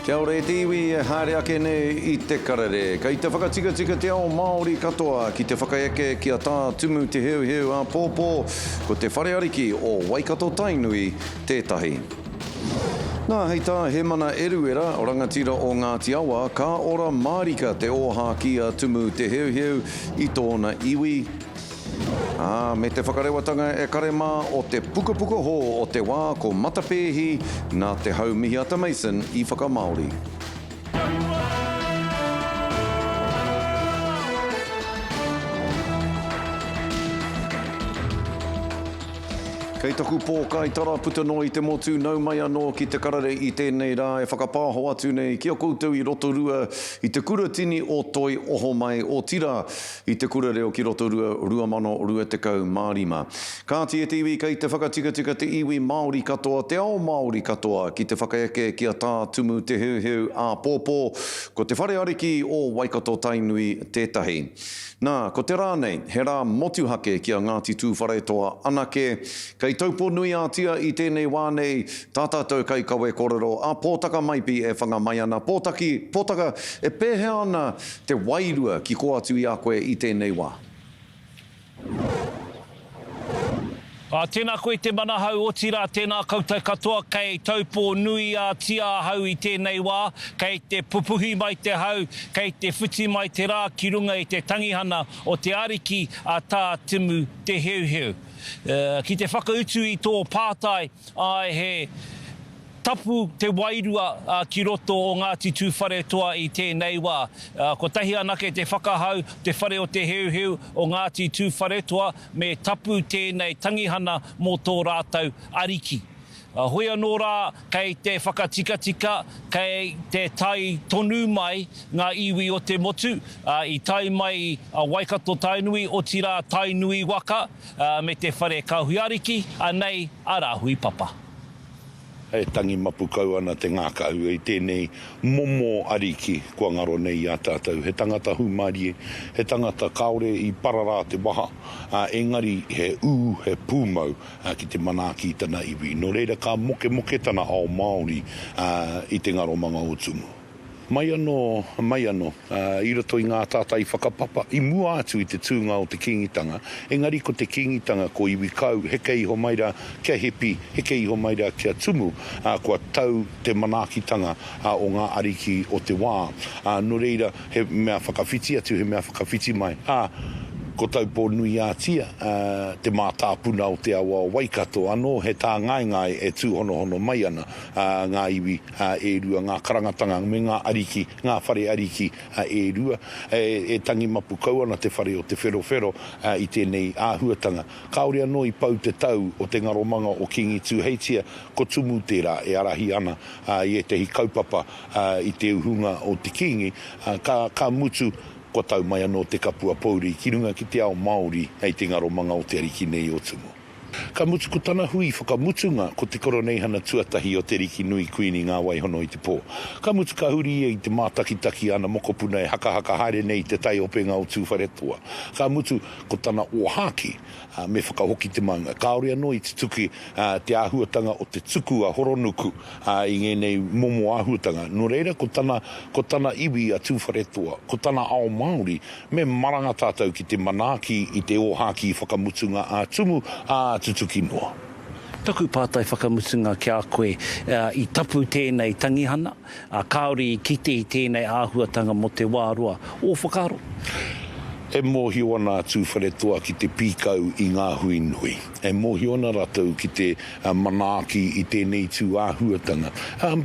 Kia ora e te iwi e haere ake nei i te karere. Kei te whakatikatika te ao Māori katoa ki te whakaeke ki a Tā Tumu Te Heuheu āpōpō, ko te Whare Ariki o Waikato-Tainui tētahi. Nā, hei tā Hemana Eruera, rangatira o Ngāti Awa, ka ora mārika te ōhākī a Tumu Te Heuheu i tōna iwi, ā, me te whakarewatanga e kare mā o te pukapuka hou o te wā ko Matapēhi nā Te Haumihiata Mason i whakamāori. Kei taku pōkai tara puta noa i te motu, nau mai anō ki te karere i tēnei rā e whakapāho atu nei ki a koutou i Rotorua i te Kuratini o Toi Ohomai, otirā, i te Kura Reo ki Rotorua 2025. Kāti e te iwi kei te whakatikatika te iwi Māori katoa, te ao Māori katoa ki te whakaeke ki a Tā Tumu Te Heuheu āpōpō, ko te Whare Ariki o Waikato-Tainui tētahi. Nā, ko te rā nei, he rā motuhake ki a Ngāti Tūwharetoa anake. Kei Taupō-nui-ā-Tia i tēnei wā nei, tā tātou kaikawe kōrero a Pōtaka Maipi e whanga mai ana. Pōtaki, Pōtaka, e pēhea ana te wairua ki kō atu i a koe i tēnei wā? Ā, tēnā koe te manahau, otirā tēnā koutou katoa kei Taupō nui ā tia ahau i tēnei wā, kei te pupuhi mai te hau, kei te whiti mai te rā ki runga i te tangihana o te Ariki a Tā Timu Te Heuheu. Ki te whakautu i tō pātai, āe he tapu te wairua ki roto o Ngāti Tūwharetoa i tēnei wā. Kotahi anake te whakahau, te whare o Te Heuheu o Ngāti Tūwharetoa, me tapu tēnei tangihana mō tō rātou ariki. Hoi anō rā, kei te whakatikatika, kei te tae tonu mai ngā iwi o te motu, i tae mai a Waikato-Tainui, otirā Tainui waka, me te whare Kāhui Ariki, anei a Rāhui Papa. E tangi mapu kau ana te ngākau i tēnei momo ariki kua ngaro nei i a tātou. He tangata hūmārie, he tangata kāore i pararā te waha, engari he ū, he pūmau ki te manaaki i tana iwi. Nō reira ka mokemoke tana ao Māori i te ngaromanga o Tumu. Mai anō, mai anō, i roto i ngā tātai whakapapa, i mua atu i te tūnga o te Kīngitanga, engari ko te Kīngitanga ko iwi kau, heke iho mai rā kia Hepi, heke iho mai rā kia Tumu, ā, kua tau te manaakitanga o ngā ariki o te wā. Ā, nō reira, he mea whakawhiti atu, he mea whakawhiti mai, ā, ko Taupō-nui-ā-Tia, te mātāpuna o te awa o Waikato, anō he tāngaengae e tūhonohono mai ana ngā iwi e rua, ngā karangatanga me ngā ariki, ngā whare ariki e rua. E tangi mapu kau ana te whare o Te Wherowhero i tēnei āhuatanga. Kāore anō i pau te tau o te ngaromanga o Kīngi Tūheitia, ko Tumu tērā e ārahi ana i ētehi kaupapa i te uhunga o te Kīngi, ka mutu, kua tau mai anō te kapua pōuri ki runga ki te ao Māori hei te ngaromanga o te ariki nei o Tumu. Ka mutu ko tana hui whakamutunga ko te Koroneihana tuatahi o Te Rikinui Kuini Ngā Waihono i te Pō. Ka mutu ka huri ia i te mātakitaki ana mokopuna e hakahaka haere nei i te taiopenga o Tūwharetoa. Ka mutu ko tana ōhākī, me whakahoki te maunga. Kāore anō i tutuki te āhuatanga o te tuku a Horonuku i ngēnei momo āhuatanga. Nō reira ko tana, ko tana iwi a Tūwharetoa, ko tana ao Māori, Me maranga tātou ki te manaaki i te ōhākī whakamutunga a Tumu, ā, tutuki noa. Taku pātai whakamutunga ki a koe, i tapu tēnei tangihana, ā, kāore i kite i tēnei āhuatanga mō te wā roa. Ō whakaaro? E mōhio ana a Tūwharetoa ki te pīkau i ngā hui nui. E mōhio ana rātou ki te manaaki i tēnei tū āhuatanga.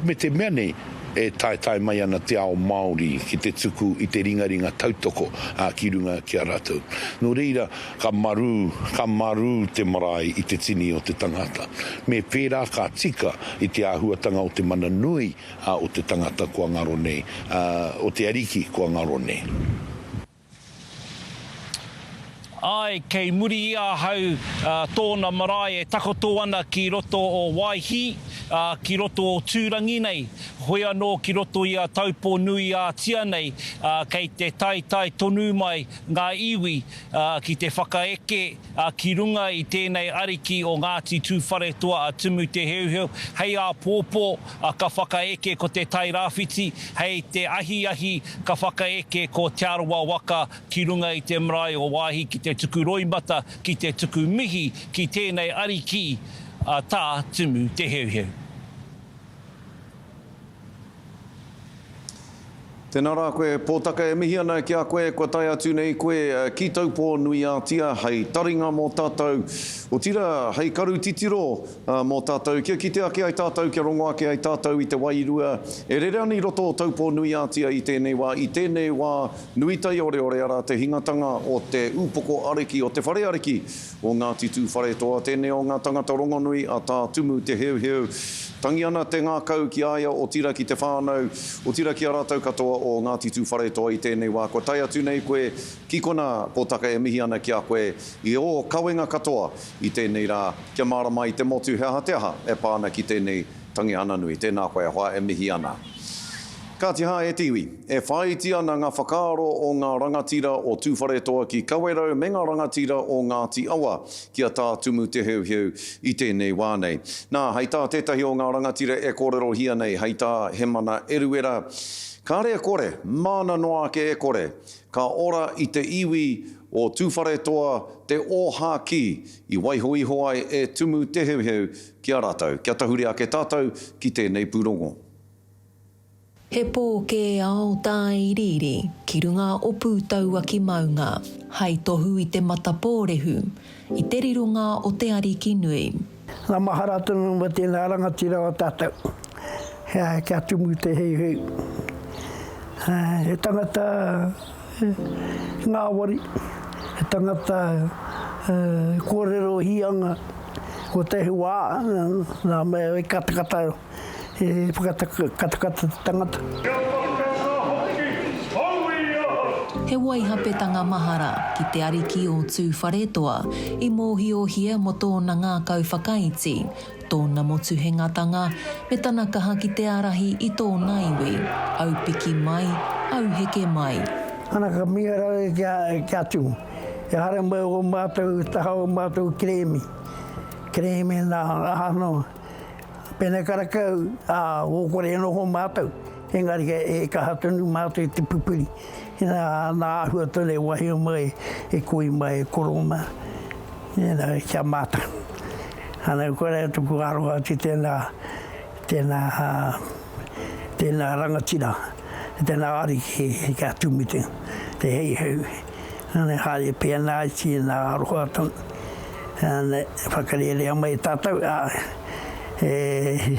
Me te mea nei, E taetae mai ana te ao Māori ki te tuku i te ringaringa tautoko ki runga ki a rātou. Nō reira, ka marū, ka marū te marae i te tini o te tangata. Me pērā ka tika i te āhuatanga o te mana nui o te tangata kua ngaro nei, o te ariki kua ngaro nei. Āe, kei muri i ahau tōna marae e takoto ana ki roto o Waihī, ā, ki roto o Tūrangi nei, hoi anō ki roto i a Taupō nui ā-tia nei, ā, kei te taetae tonu mai ngā iwi, ā, ki te whakaeke, ā, ki runga i tēnei ariki o Ngāti Tūwharetoa a Tumu Te Heuheu, hei āpōpō, ā, ka whakaeke ko Te Tairāwhiti, hei te ahiahi ka whakaeke ko Te Arawa waka ki runga i te marae o Waihi ki te tuku roimata, ki te tuku mihi ki tēnei ariki a Tā Tumu Te Heuheu. Tēnā rā koe Pōtaka e mihi ana ki a koe kua tae atu nei koe ki Taupō nui ā-Tia hei taringa mō tātou, otirā hei karu titiro mō tātou kia kite ake ai tātou, kia rongo ake ai tātou i te wairua e rere ana i roto o Taupō nui ā-Tia i tēnei wā, i tēnei wā nui taioreore arā te hingatanga o te ūpoko ariki, o te whare ariki o Ngāti Tūwharetoa, tēnei o ngā tangata rongonui a Tā Tumu Te Heuheu. Tangi ana te ngākau ki a ia, otira ki te whānau, otira ki a rātou katoa o Ngāti Tūwharetoa i tēnei wā. Kua tae atu nei koe ki konā, Pōtaka e mihi ana ki a koe i ō kawenga katoa i tēnei rā, kia mārama ai te motu he aha te aha e pā ana ki tēnei tangihana nui. Tēnā koe e hoa e mihi ana. Kāti hā e te iwi, e whāiti ana ngā whakaaro o ngā rangatira o Tūwharetoa ki Kawerau me ngā rangatira o Ngāti Awa ki a Tā Tumu Te Heuheu i tēnei wā nei. Nā, hei tā tētahi o ngā rangatira e kōrerohia nei, hei tā Hemana Eruera, Kāre e kore, māna noa ake e kore, ka ora i te iwi o Tūwharetoa te ōhākī i waiho iho ai e Tumu Te Heuheu ki a rātou. Kia tahuri ake tātou ki tēnei pūrongo. He pō kē ao tāiriiri ki runga o Pūtauaki maunga, hai tohu i te mata pōrehu, i te rironga o te Ariki nui. Na mahara tonu mo tena rangatira o tatou, kia tumu te heuheu. He tangata ngawari, he tangata korero hianga, ko te wa na mea e katakata He whakakatakata te tangata. Kia pakanga hoki au i ahau. He waihapetanga mahara ki te ariki o Tūwharetoa i mōhiohia mō tōna ngākau whakaiti, tōna motuhengatanga, me tana kaha ki te ārahi i tōna iwi, aupiki mai, auheke mai. Ana ka mihara ki a Tumu. E haere mai o matou taha o matou kerēme, kerēme na aha no. Pēnei karakau, ā, ōkore e noho mātou, engari e kaha tonu mātou i te pupuri i nā, nā āhua tonu e wahio mai, e koi mai, e koro mai, you know, ki a mātou. Ana, koirā tuku aroha ki tēnā, tēnā, tēnā rangatira, tēnā ariki ki a Tumu te, te Heihau. Ana, haere pēnā ai tēnā aroha tonu. Ana, whakarērea mai tātou, ā, e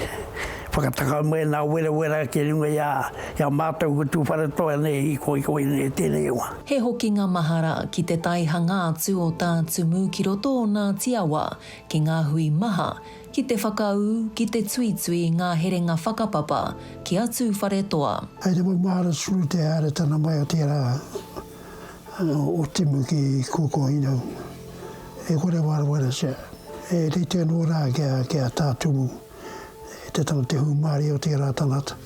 whakatakau mai nā werawera ki runga i a, i a mātou ko Tūwharetoa nei i koikoi nei tēnei wā. He hokinga mahara ki te taihanga atu o Tā Tumu ki roto o Ngāti Awa ki ngā hui maha, ki te whakaū, ki te tuitui i ngā herenga whakapapa ki a Tūwharetoa. Hei te maumahara tonu te haeretana mai o tērā o Timu ki Kōkōhinau. E kore warewaretia, e rite anō rā ki a Tā Tumu, te tangata, te hūmārie o tērā tangata.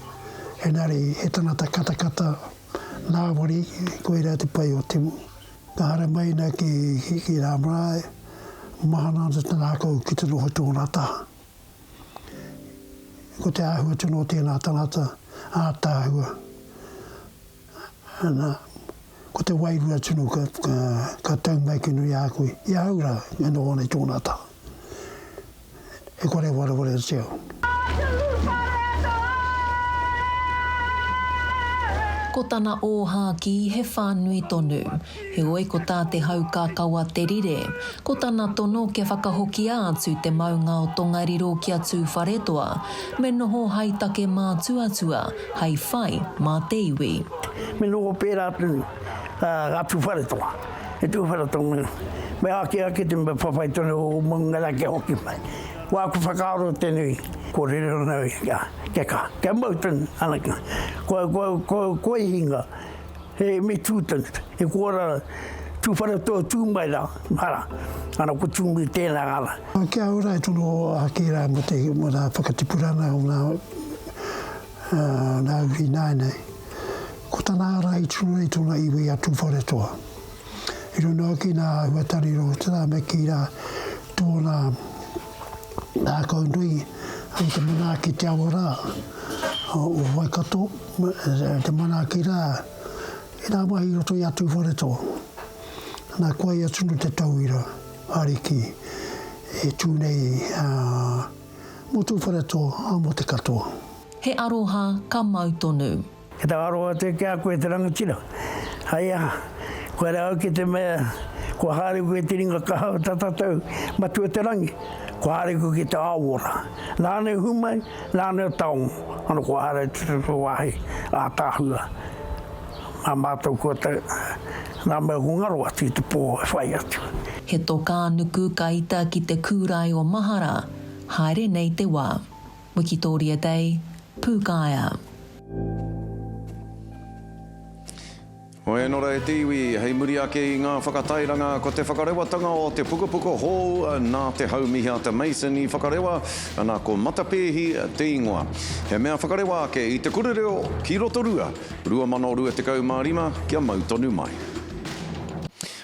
Engari, he tangata katakata, ngāwari, koirā te pai o Timu. Ka haramai ana ki rā marae, mahana ana te ngākau ki te noho tōna taha. Ko te āhua tonu o tēnā tangata, ātaahua. Ana, ko te wairua tino ka, ka, ka tau mai ki nui a koe, i ahau rā, e noho ana i tōna taha. E kore e warewaretia au. Ko tana ōhākī he whānui tonu. Heoi ko tā Te Haukākawa te rire. Ko tana tono kia whakahokia atu te maunga o Tongariro ki a Tūwharetoa, me noho hai take mātuatua, hai whai mā te iwi. Me noho pērā tonu a Tūwharetoa. E Tūwharetoa, me ake ake te mea whawhai tonu o Maungaraki hoki mai. Ko aku whakaaro tēnei, ko rere ana kia kaha, kia mau tonu, ana, ko, ko, ko, ko i hinga. He me tū tonu, he koara. Tūwharetoa tū mai rā, ara, ana ko Tūmui tēnā ara. Kia ora e tono ake rā mō te mō ngā whakatipuranga o ngā ngā uri nāianei. Ko tana ara i tino nei tōna iwi a Tūwharetoa. I runga hoki nā āhuatani rōtara me kī rā tōna ngākau nui i te manaaki te awa rā o Waikato, te manaaki rā I ngā mahi i roto i a Tūwharetoa, nā kua ia tunu te tauira ariki e tū nei mō Tūwharetoa, ā, mō te katoa. He aroha ka mau tonu. Ki te aroha atu ki a koe te rangatira, hei aha, koe rā au ki te mea kua haere koe te ringa kaha o ta tatou Matua te Rangi, kua haere koe ki te ao ora. Nāna i humai, nāna i taongo, ana kua haere te tatou wāhi ātaahua. Nā mātou kua tau, nā mea kua ngaro atu i te pō e whai atu. He tokānuku ka ita ki te kūrae o mahara, haere nei te wā. Wikitōria Day, Pūkaea. Hoi anō rā e te iwi, hei muri ake i ngā whakatairanga ko te whakarewatanga o te pukapuka hou nā Te Haumihiata Mason i whakarewa, ana ko Matapēhi te ingoa. He mea whakarewa ake i Te Kura Reo ki Rotorua, 2025, kia mau tonu mai.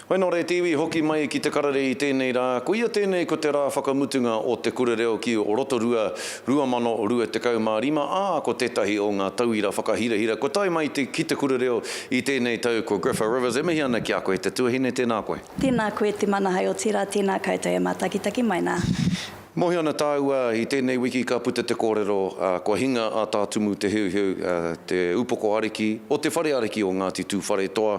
Hoi nō reira te iwi, hoki mai ki te karere i tēnei rā, koia tēnei ko te rā whakamutunga o Te Kura Reo ki Rotorua 2025, ā, ko tētahi o ngā tauira whakahirahira kua tae mai te ki Te Kura Reo i tēnei tau ko Griffa Rivers. E mihi ana ki a koe te tuahine, tēnā koe. Tēnā koe te manahau otirā tēnā koutou e mātakitaki mai nā. Mōhio ana tāua, i tēnei wiki ka puta te kōrero, kua hinga a Tā Tumu Te Heuheu, te upoko ariki o te whare ariki o Ngāti Tūwharetoa.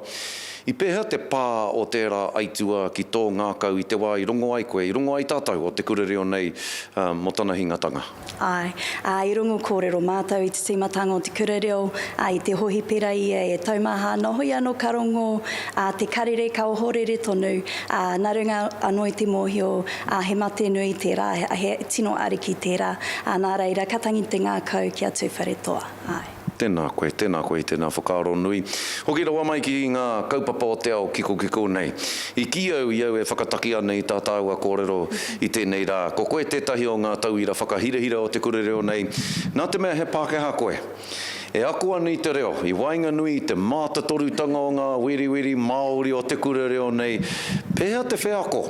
I pēhea te pā o tērā aituā ki tō ngākau i te wā i rongo ai koe, i rongo ai tātou o te kura reo nei mō tana hingatanga? Āe, ā, i rongo kōrero mātou i te tīmatanga o te kura reo, ā, i te hohipera ia e taumaha ana, hoi anō ka rongo, ā, te karere ka ohorere tonu, ā, nā runga anō i te mōhio, ā, he mate nui tērā, he tino ariki tērā, ā, nā reira, ka tangi te ngākau ki a Tūwharetoa, āe. Tēnā koe, tēnā koe i tēnā whakaaro nui. Hoki rawa mai ki ngā kaupapa o te ao kikokiko nei. I kī au i au e whakataki ana i tā tāua kōrero i tēnei rā, ko koe tētahi o ngā tauira whakahirahira o te kura reo nei, nā te mea he Pākehā koe. E ako ana i te reo, i waenganui i te mātatorutanga o ngā weriweri Māori o te kura reo nei, pēhea te wheako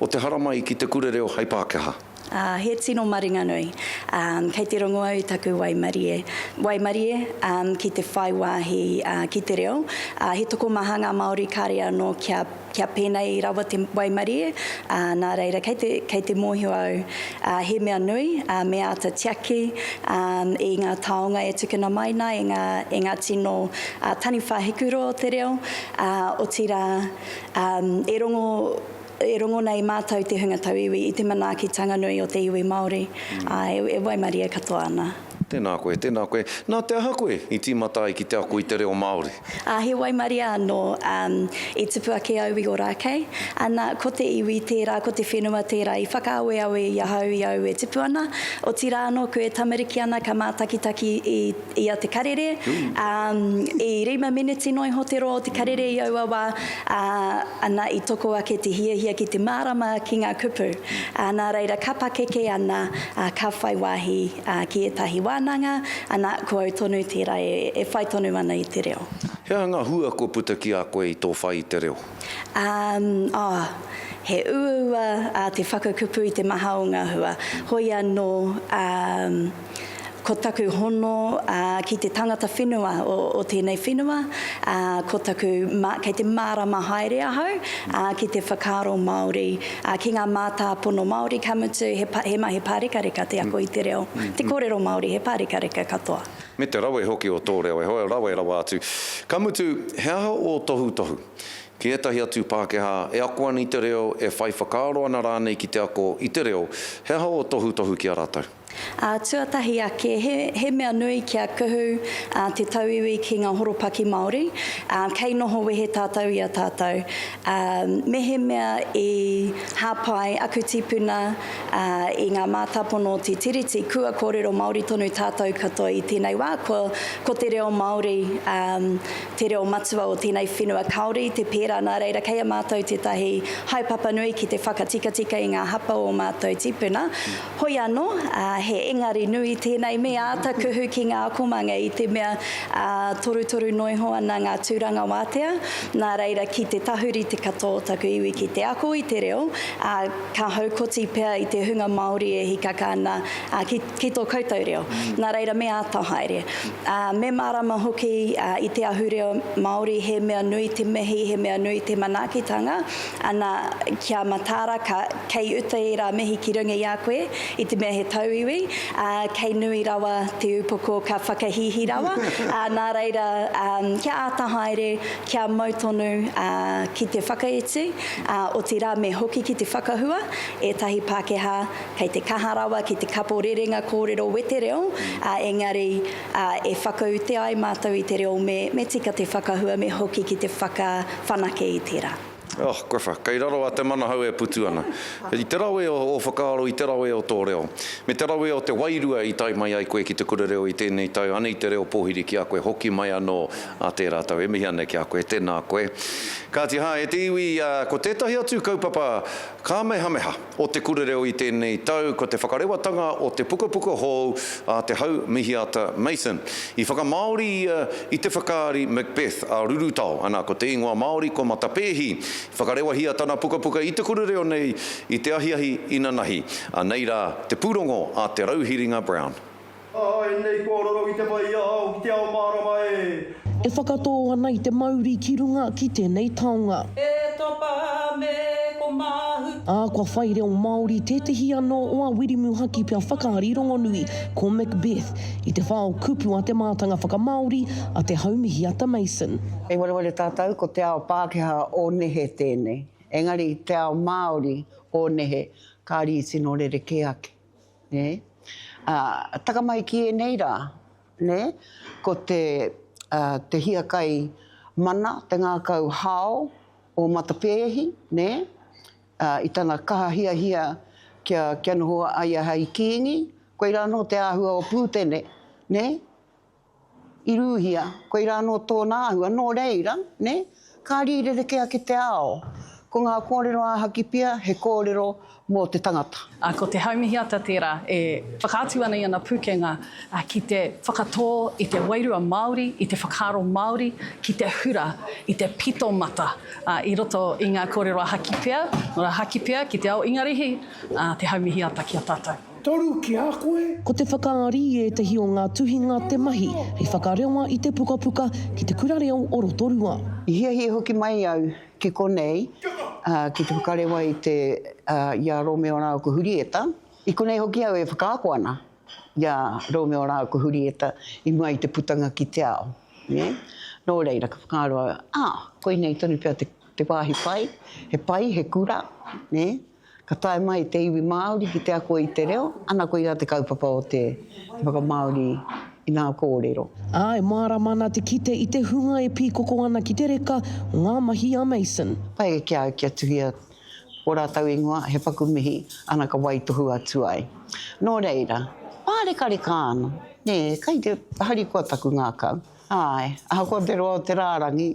o te haramai ki te kura reo hei Pākehā? Ā, he tino maringanui. Ā, kei te rongo au i taku waimarie, waimarie, ā, ki te whai wāhi, ā, ki te reo. Ā, he tokomaha ngā Māori kāre anō kia, kia pēnei rawa te waimarie, ā, nā reira, kei te, kei te mōhio au, ā, he mea nui, ā, me āta tiaki, ā, i ngā taonga e tukuna mai nā e ngā, e ngā tino, ā, taniwha hikuroa o te reo, ā, otirā, ā, e rongo, E rongo nei mātou te hunga tauiwi i te manaakitanga nui o te iwi Māori, ā, e waimarie katoa ana. Tēnā koe, tēnā koe. Nā te aha koe i tīmata ai ki te ako i te reo Māori? Ā, he waimarie anō, ā, i tupu ake au i Ōrākei, ana, ko te iwi tērā, ko te whenua tērā i whakaaweawe i ahau i au e tupu ana, otirā anō koe e tamariki ana ka mātakitaki i i a Te Karere, ā, i rima meneti noa iho te roa o Te Karere i aua wā, ā, ana i toko ake te hiahia ki te mārama ki ngā kupu. Ā, nā reira ka pakeke ana, ā, ka whai wāhi, ā, ki ētahi wānanga, ana, ko au tonu tērā e, e whai tonu ana i te reo. He aha ngā hua kua puta ki a koe i tō whai i te reo? Ā, oh, he uaua, ā, te whakakupu i te maha o ngā hua. Hoi anō, ā, Ko taku hono ki te tangata whenua o tēnei whenua, ko taku, kei te mārama haere ahau ki te whakaaro Māori, ki ngā mātāpono Māori, ka mutu he mahi pārekareka te ako i te reo, te kōrero Māori he pārekareka katoa. Me te rawe hoki o tō reo, e hoa, rawe rawa atu. Ka mutu, he aha ō tohutohu ki ētahi atu Pākehā e ako ana i te reo, e whai whakaaro ana rānei ki te ako i te reo, he aha ō tohutohu ki a rātou? Ā, tuatahi ake, he, he mea nui kia kuhu ā, te tauiwi ki ngā horopaki Māori, ā, kei noho wehe tātou i a tātou. Ā, mehemea i hāpai aku tīpuna, ā, i ngā mātāpono o te Tiriti, kua kōrero Māori tonu tātou katoa i tēnei wā, ko, ko te reo Māori, ā, te reo matua o tēnei whenua. Kāore i te pērā, nā reira kei a mātou tētahi haepapa nui ki te whakatikatika i ngā hapa o ō mātou tīpuna. Hoi anō, he engari nui tēnei, me āta kuhu ki ngā akomanga i te mea torutoru noa iho ana ngā tūranga wātea, nā reira ki te tahuri te katoa o taku iwi ki te ako i te reo, ā, ka haukoti pea i te hunga Māori e hikaka ana ki, ki tō koutou reo. Nā reira me āta haere. Ā, me mārama hoki i te ahurea Māori he mea nui te mihi, he mea nui te manaakitanga, Ana, kia mataara, ka, kei uta ērā mihi ki runga i a koe, i te mea he tauiwi, ā, kei nui rawa te upoko ka whakahīhī rawa, ā, nā reira, ā, kia āta haere, kia mau tonu, ā, ki te whakaiti, ā, otirā me hoki ki te whakahua, ētahi Pākehā kei te kaha rawa ki te kapo rerenga kōrero wetereo, ā, engari, ā, e whakaute ai mātou i te reo me, me tika te whakahua me hoki ki te whakawhanake i tērā. Oh, Griffa, kei raro a Te Manahau e putu ana. I te rawe o ō whakaaro, i te rawe o tō reo. Me te rawe o te wairua i tae mai ai koe ki te kura reo i tēnei tau, anei te reo pōhiri ki a koe, hoki mai anō a tērā tau. E mihi ana ki a koe, tēnā koe. Kāti hā, e te iwi, ko tētahi atu kaupapa kāmehameha o te kura reo i tēnei tau ko te whakarewatanga o te pukapuka hou a Te Hau Mihiata Mason. I whakamāori ia i te whakaari Macbeth a Rurutao, ana ko te ingoa Māori ko Matapēhi. I whakarewahia tana pukapuka i te kura reo nei i te ahiahi inanahi. Anei rā te pūrongo a Te Rauhiringa Brown. Ā, ēnei kōrero i te whai ao ki te ao mārama e. E whakatō ana i te mauri ki runga ki tēnei taonga. E topa me ko mahu. Ā, kua whai reo Māori tētehi anō o a Wiremu Hakipea whakaari rongonui, ko Macbeth, i te whao kupu a te mātanga whakamāori a Te Haumihiata Mason. I wareware tātou ko te ao Pākehā o nehe tēnei, engari te ao Māori o nehe ka tino rerekē ake. Nē? Ā, taka mai ki ēnei rā, nē, ko te, ā, te hiakai mana, te ngākau hao o Matapēhi, nē, ā, i tana kaha hiahia kia, kia noho a ia hei kīngi, koirā anō te āhua o Pūtene, nē, I Rūhia, koirā anō tōna āhua, nō reira, nē, ka rīrerekē ake te ao. Ko ngā kōrero a Hakipia, he kōrero mō te tangata. Ā, ko Te Haumihiata tērā e whakaatu ana i ana pūkenga ki te whakatō i te wairua Māori, i te whakaaro Māori, ki te hura i te pito mata i roto i ngā kōrero a Hakipia, nō reira Hakipia ki te ao Ingarihi, ā, Te Haumihiata ki a tātou. Toru ki a koe. Ko te whakaari i ētahi o ngā tuhinga te mahi hei whakarewa i te pukapuka ki Te Kura Reo o Rotorua. I hiahia hoki mai au ki konei ki te whakarewa i te i a Romeo rāua ko Hurieta. I konei hoki au e whakaako ana i a Romeo rāua ko Hurieta i mua i te putanga ki te ao. Nē? Nō reira, ka whakaaro au, ā, koinei tonu pea te te wāhi pai, he pai, he kura, nē? Ka tae mai te iwi Māori ki te ako i te reo, ana koirā te kaupapa o te whakamāori i ngā kōrero. Ā, e mārama ana te kite i te hunga e pīkoko ana ki te reka o ngā mahi a Mason. Pai ki a au kia tuhia ō rātou ingoa, he paku mihi, ana ka waitohu atu ai. Nō reira, pārekareka ana, nē, kai te harikoa taku ngākau. Āe, ahakoa te roa o te rārangi.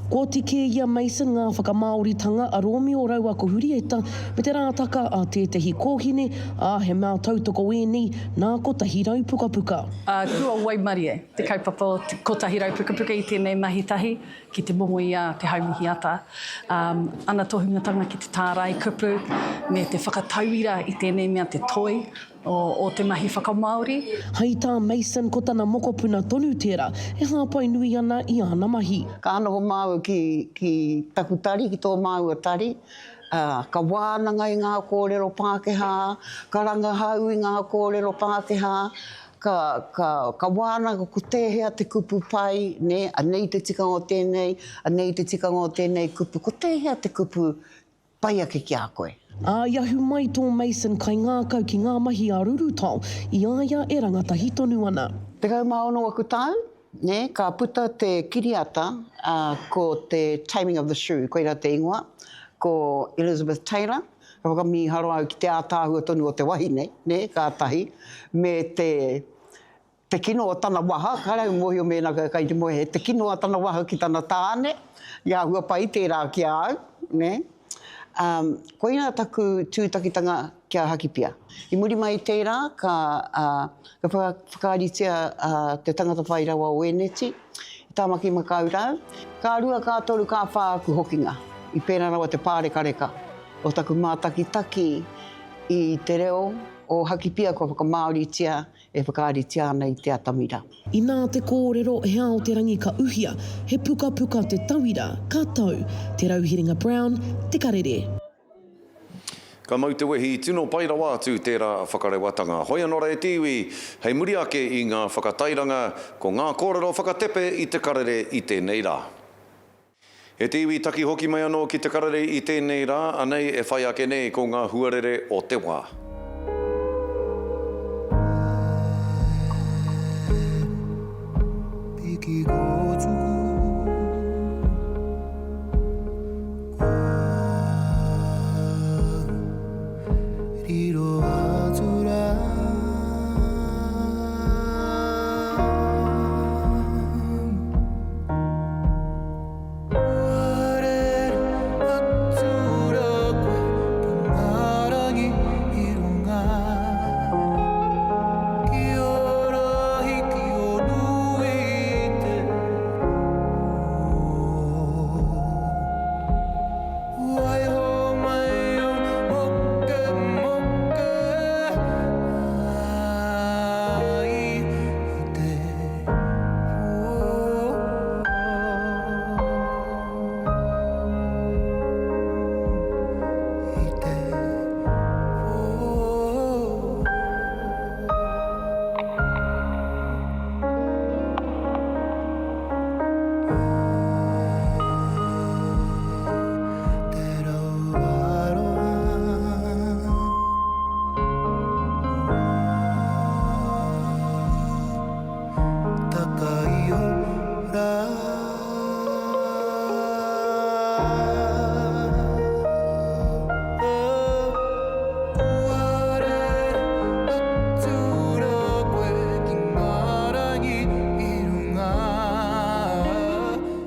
Kua oti kē i a Mason ngā whakamāoritanga a Rōmio raua ko Hurieta me te rātaka a tētehi kōhine, ā, he mea tautoko ēnei nā 100 pukapuka. Ā, kua waimarie te kaupapa o te 100 pukapuka i tēnei mahi tahi ki te momo i a Te Haumihiata. Ā, ana tohungatanga ki te tārai kupu me te whakatauira i tēnei mea te toi o te mahi whakamāori. Hei tā Mason ko tana mokopuna tonu tērā e hāpai nui ana i āna mahi. Ka noho māua ki, ki taku tari, ki tō māua tari, ā, ka wānanga i ngā kōrero Pākehā, ka rangahau i ngā kōrero Pākehā, ka, ka, ka wānanga ko tēhea te kupu pai, nē, anei te tikanga o tēnei, anei te tikanga o tēnei kupu, ko tēhea te kupu. Pai ake ki a koe. Ā, i ahu mai tō Mason kaingākau ki ngā mahi a Rurutao i a ia e rangatahi tonu ana. 16 aku tau, nē, ka puta te kiriata, ā, ko te Taming of the Shrew, koirā te ingoa, ko Elizabeth Taylor, ka whakamīharo au ki te ātaahua tonu o te wahine, nē, kātahi, me te, Te kino o tana waha, kāre au mōhio mēnā kai te moe he te kino a tana waha ki tana tāne, i āhua pai tērā ki a au, nē. Um, koirā taku tūtakitanga ki a Hakipia. I muri mai i tērā, ka, uh, ka whakaaritia uh, te tangata whai rawa o Eneti, i Tāmaki Makaurau. Ka rua, ka toru, ka whā aku hokinga. I pērā rawa te pārekareka o taku mātakitaki i te reo o Hakipia kua whakamāoritia E whakaaritia ana i te atamira. Inā te kōrero, he ao te rangi ka uhia, he pukapuka te tauira, ka tau. Te Rauhiringa Brown, Te Karere. Ka mau te wehi, tino pai rawa atu tērā whakarewatanga. Hoi anō rā e te iwi, hei muri ake i ngā whakatairanga, ko ngā kōrero whakatepe i te karere i tēnei rā. E te iwi taki hoki mai anō ki te karere i tēnei rā, anei e whai ake nei ko ngā huarere o te wā. Piki kōtuku Kua riro atu rā.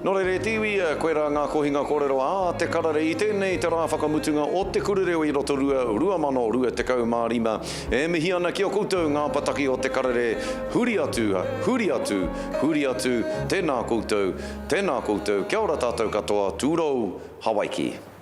Nō reira e te iwi, koirā ngā kohinga kōrero a Te Karere i tēnei te rā whakamutunga o Te Kura Reo i Rotorua 2025. E mihi ana ki a koutou ngā pataki o Te Karere, huri atu, huri atu, huri atu, tēnā koutou, tēnā koutou, kia ora tātou katoa, tūrou, Hawaiki.